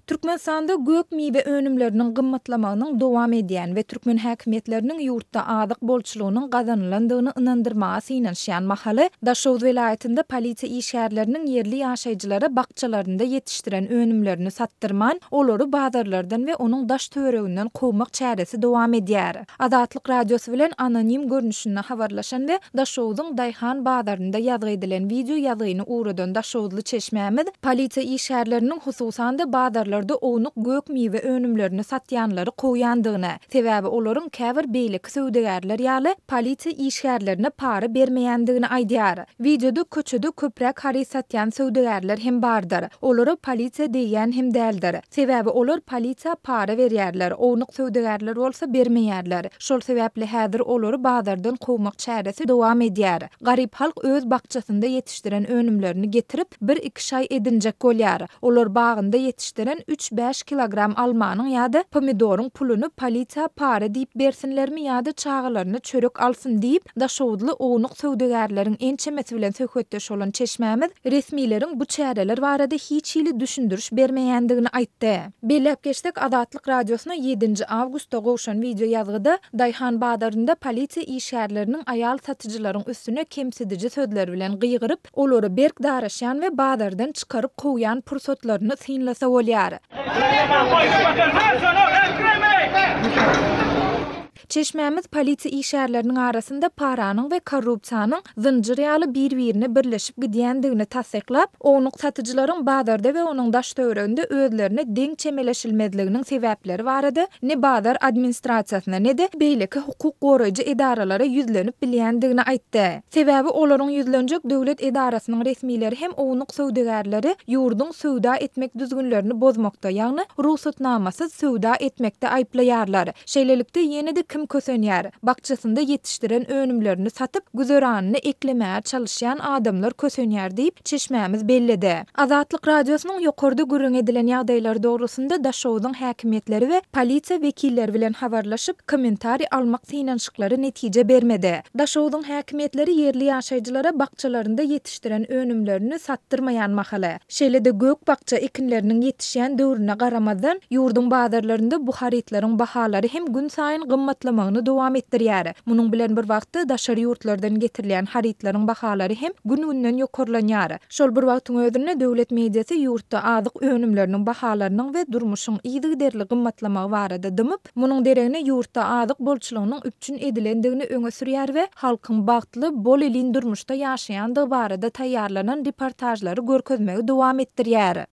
Türkmenistanda gök-miwe önümleriniň gymmatlamagynyň dowam edýän we türkmen häkimiýetleriniň ýurtda azyk bolçulygynyň gazanylandygyny ynandyrmaga synanyşýan mahaly, Daşoguz welaýatynda polisiýa işgärleriniň ýerli ýaşaýjylara bakjalarynda ýetişdiren önümlerini satdyrman, olary bazarlardan we onuň daş-töwereginden kowmak çäresi dowam edýär. Azatlyk Radiosy bilen anonim görnüşinde habarlaşan we Daşogzuň daýhan bazarynda ýazgy edilen wideo ýazgyny ugradan daşoguzly çeşmämiz polisiýa işgärleriniň hususan-da bazarlarda ownuk gök-miwe önümlerini satýanlary kowýandygyny, sebäbi olaryň käbir beýleki söwdagärler ýaly polisiýa işgärlerine para bermeýändigini aýdýar. Wideoda köçede köpräk haryt satýan söwdagärler hem bardyr. Olara polisiýa degýän hem däldir. Sebäbi olar polisiýa para berýärler, ownuk söwdagärler bolsa bermeýärler. Şol sebäpli häzir olary bazardan kowmak çäresi dowam edýär. Garyp halk öz bakjasynda ýetişdiren önümlerini getirip, bir-iki şaý edinjek bolýar. Olar bagynda ýetişdiren üç-bäş kilogram almanyň ýa-da pomidoryň puluny polisiýa para diýip bersinlermi ýa-da çagalaryna çörek alsyn diýip, daşoguzly ownuk söwdagärleriň ençemesi bilen söhbetdeş bolan çeşmämiz resmileriň bu çäreler barada hiç hili düşündiriş bermeýändigini aýtdy. Belläp geçsek, Azatlyk Radiosyna ýedinji awgustda gowşan wideoýazgyda daýhan bazarynda polisiýa işgärleriniň aýal satyjylaryň üstüne kemsidiji sözler bilen gygyryp, olary berk daraşýan we bazardan çykaryp kowýan pursatlaryny synlasa bolýar. Çeşmämiz polisiýa işgärleriniň arasynda paranyň we korrupsiýanyň zynjyr ýaly bir-birine birleşip gidýändigini tassyklap, ownuk satyjylaryň bazarda we onuň daş-töwereginde özlerine deň çemeleşilmezliginiň sebäpleri barada ne bazar administrasiýasyna, ne-de beýleki hukuk goraýjy edaralara ýüzlenip bilýändigini aýtdy. Sebäbi olaryň ýüzlenjek döwlet edarasynyň resmileri hem ownuk söwdagärleri ýurduň söwda etmek düzgünlerini bozmakda, ýagny rugsatnamasyz söwda etmekde aýyplaýarlar. Şeýlelikde, ýene-de kim kösenýär? Bakjasynda ýetişdiren önümlerini satyp, güzeranyny eklemäge çalyşýan adamlar kösenýär diýip, çeşmämiz belledi. Azatlyk Radiosynyň ýokarda gürrüň edilen ýagdaýlar dogrusynda Daşoguzyň häkimiýetleri we polisiýa wekilleri bilen habarlaşyp, kommentariý almak synanyşyklary netije bermedi. Daşoguzyň häkimiýetleri ýerli ýaşaýjylara bakjalarynda ýetişdiren önümlerini satdyrmaýan mahaly, Şeýle-de gök-bakja ekinleriniň ýetişýän döwrüne garamazdan, ýurduň bazarlarynda bu harytlaryň bahalary hem günsaýyn gymmatlamagyny dowam etdirýär. Munuň bilen bir wagtda, daşary ýurtlardan getirilýän harytlaryň bahalary hem gün-günden ýokarlanýar. Şol bir wagtyň özünde, döwlet mediasy ýurtda azyk önümleriniň bahalarynyň we durmuşyň yzygiderli gymmatlamagy barada dymyp, Munuň deregine ýurtda azyk bolçulygynyň üpjün edilendigini öňe sürýär we halkyň bagtly, bol-elin durmuşda ýaşaýandygy barada taýýarlanan reportažlary görkezmegi dowam etdirýär.